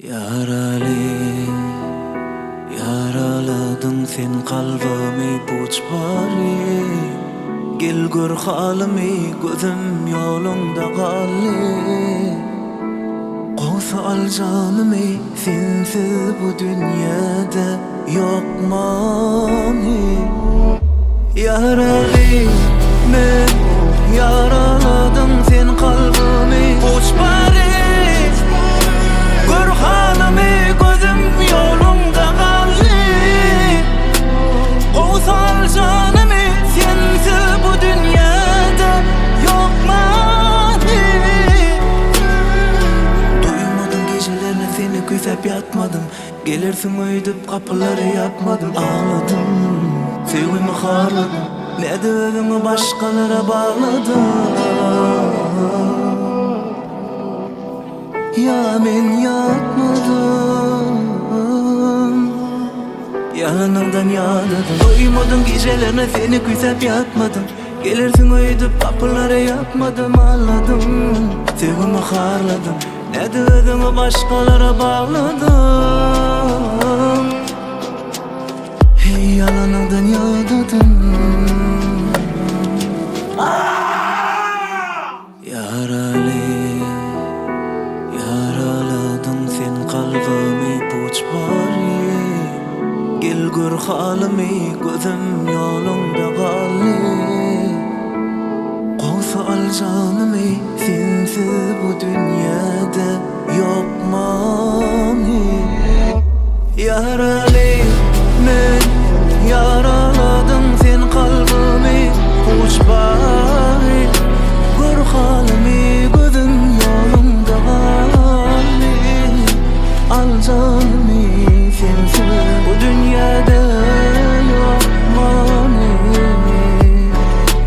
Ýaraly, ýaraladyň sen kalbymy puç bary Gel gör halymy gözüm ýoluňda galdy Gowsy al janymy sensiz bu dünýäde ýok many Ýaraly men ýaraladyň sen kalbymy Puç bary Gör halymy gözüm ýoluňda galdy Gowsy al janymy sensiz bu dünýäde ýok many Duýmadym gijelerine seni küýsäp ýatmadym Gelersiň öýdüp gapylary ýapmadym Agladym, söýgimi harladym Nädip özüňi başgalara bagladyň Ýa men ýatmadym Ýalanyňdan ýadadym Doýmadym gijelerine seni küýsäp ýatmadym Gelersiň öýdüp gapylary ýapmadym Aldadym, söýgimi harladym Nädip özüňi başgalara bagladyň Heý ýalanyňdan ýadadym Ýaraly, ýaraladyň sen kalbymy puç bary Gel gör halymy gözüm ýoluňda galdy Gowsy al janymy Sensiz bu dünýäde ýok many Ýaraly men ýaraladyň sen kalbymy Puç bary gör halymy gözüm ýoluňda galdy Al janymy sensiz bu dünýäde ýok many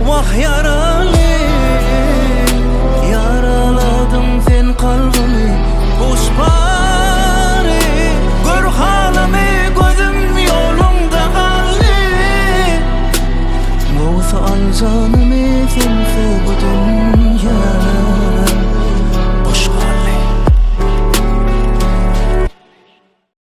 Wah ýaraly Ýaraladyň sen kalbymy Guş bary Gör halymy gözüm ýoluňda galdy Gowsy al janymy sensiz bu dünýä.